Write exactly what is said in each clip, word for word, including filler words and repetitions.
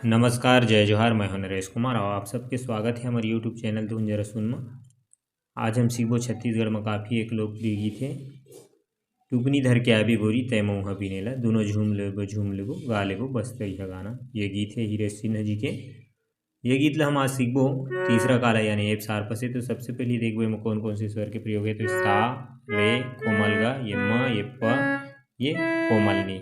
नमस्कार, जय जोहार, मैं हूं नरेश कुमार और आप सबके स्वागत है हमारे YouTube चैनल धुन जरा सुन म। आज हम सीखबो छत्तीसगढ़ म काफी एक लोकप्रिय गीत है, टुकनी धर के आबे गोरी तै मउहा बिनेला, दुनो झूम लेबो, झूम लेबो, गा लेबो बस्तरिया गाना। ये गीत है हीरे सिन्हा जी के। ये गीत ला हम आज सीखबो तीसरा काला यानी एफ sharp से। तो सबसे पहले देखबो एमा कौन कौन से स्वर के प्रयोग है। तो सा, रे, कोमल गा, ये म, ये प, ये कोमल नी।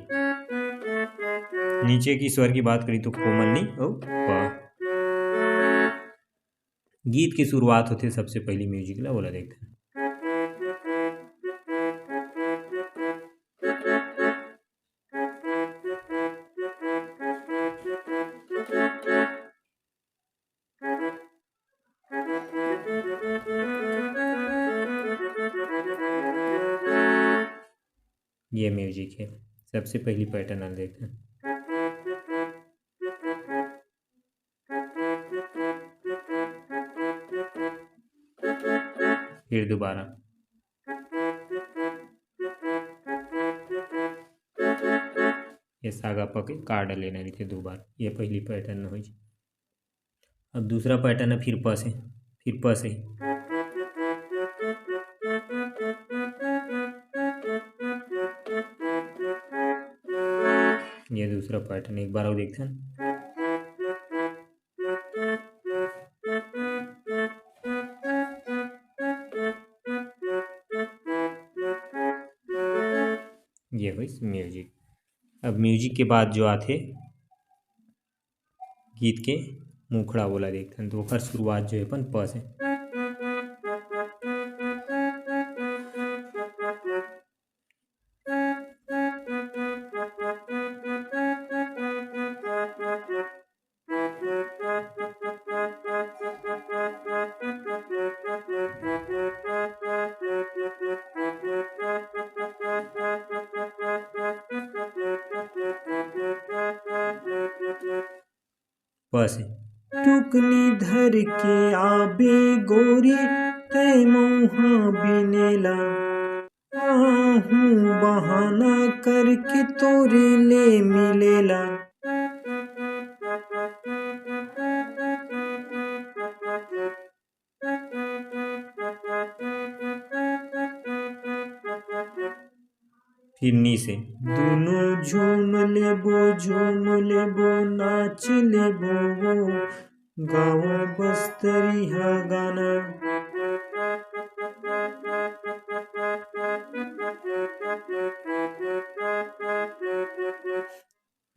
नीचे की स्वर की बात करी तो कोमल नी और प। गीत की शुरुआत होते सबसे पहली म्यूजिक ला, ओला देखते हैं। ये म्यूजिक है, सबसे पहली पैटर्न हम देखते हैं। फिर दोबारा ये सागा पके कार्ड लेना रहिथे दो बार। ये पहली पैटर्न हो। अब दूसरा पैटर्न है फिर प से, फिर प से। ये दूसरा पैटर्न एक बार और देखते हैं। ये होइस म्यूजिक। अब म्यूजिक के बाद जो आथे गीत के मुखड़ा, ओला देखथन। तो ओकर शुरुआत जो है अपन प से। प से। टुकनी धर के आबे गोरी, तै मउहा बिनेला। आहूँ बहाना करके तोरे ले मिलेला। फिर नी से। दुनो झूम लेबो, झूम लेबो, नाच लेबो वो, गावो बस्तरिया गाना।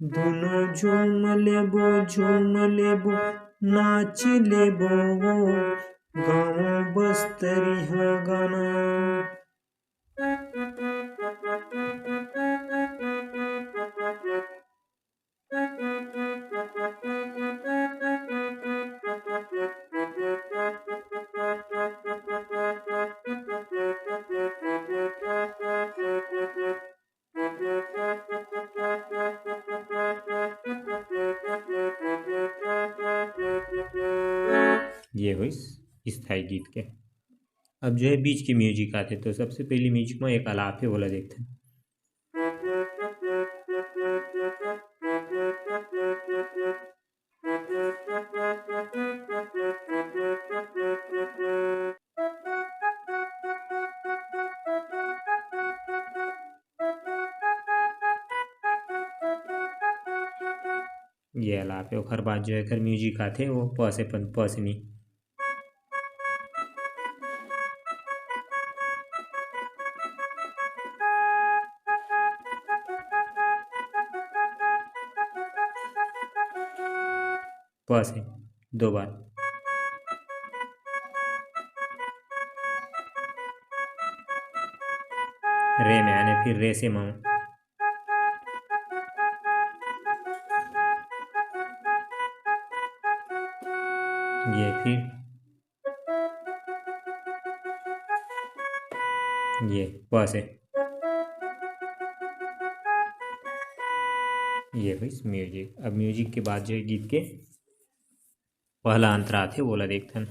दुनो झूम लेबो, झूम लेबो, नाच लेबो वो, गावो बस्तरिया गाना। ये होइस स्थाई गीत के। अब जो है बीच के म्यूजिक आथे, तो सबसे पहली म्यूजिक में एक आलाप है, ओला देखते हैं। ये आलाप है, ओकर बाद जो एकर म्यूजिक आथे, वो प से पन-, प से नी। प से दो बार। रे में आने, फिर रे से म। ये फिर ये प से। ये होइस म्यूजिक। अब म्यूजिक के बाद जो है गीत के पहला अंतरा आथे, ओला देखथन।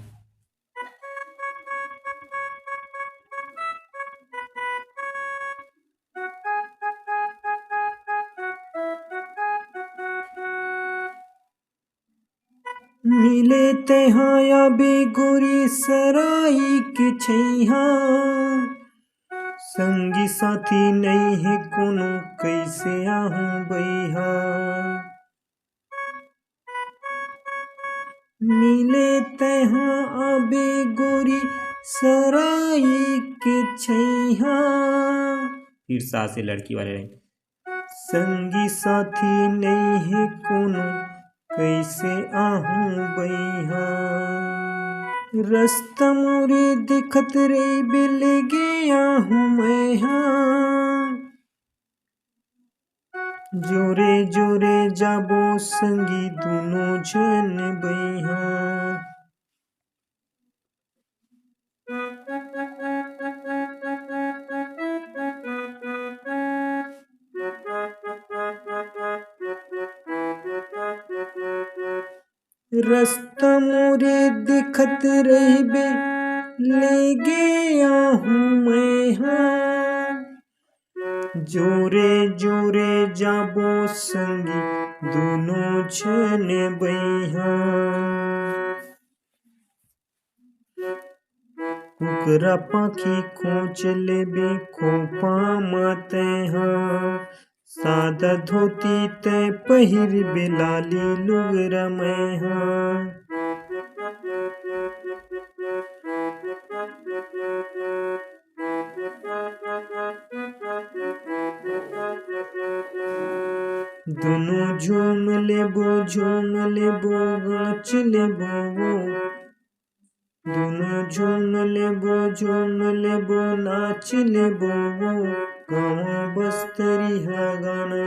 मिले तेहा आबे गोरी सराई के छैहा, संगी साथी नइ हे कोनो, कइसे आहूँ बइहा। मिले तेहा आबे गोरी सराई के छैहा। फिर से आथे लड़की वाले लाइन, संगी साथी नइ हे कोनो, कइसे आहूँ बइहा। रस्ता मोरे देखत रहिबे, लेगे आहूँ मैहा। जोरे जोरे जाबो संगी, दूनों झन बइहा। रस्ता मोरे देखत रहिबे, लेगे आहूँ मैहा। जोरे जोरे जाबो संगी, दूनों झन बइहा। कुकरा पाखी खोंच लेबे खोपा म तेहा, सादा धोती तैं पहिरबे लाली लुगरा मैहा। दूनों झूम लेबो, झूम लेबो, नाच लेबो वो। दूनों झूम लेबो, झूम लेबो, नाच लेबो वो, गाँव बस्तरिया गाना।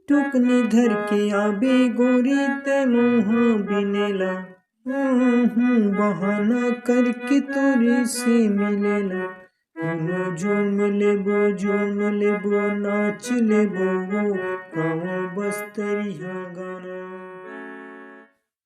टुकनी धर के आबे गोरी तैं मोहा बिनेला, हूँ, हूँ, बहाना करके तोरे से मिलेला। दूनों झूम लेबो, झूम लेबो, नाच लेबो वो, गाँव बस्तरिया गाना।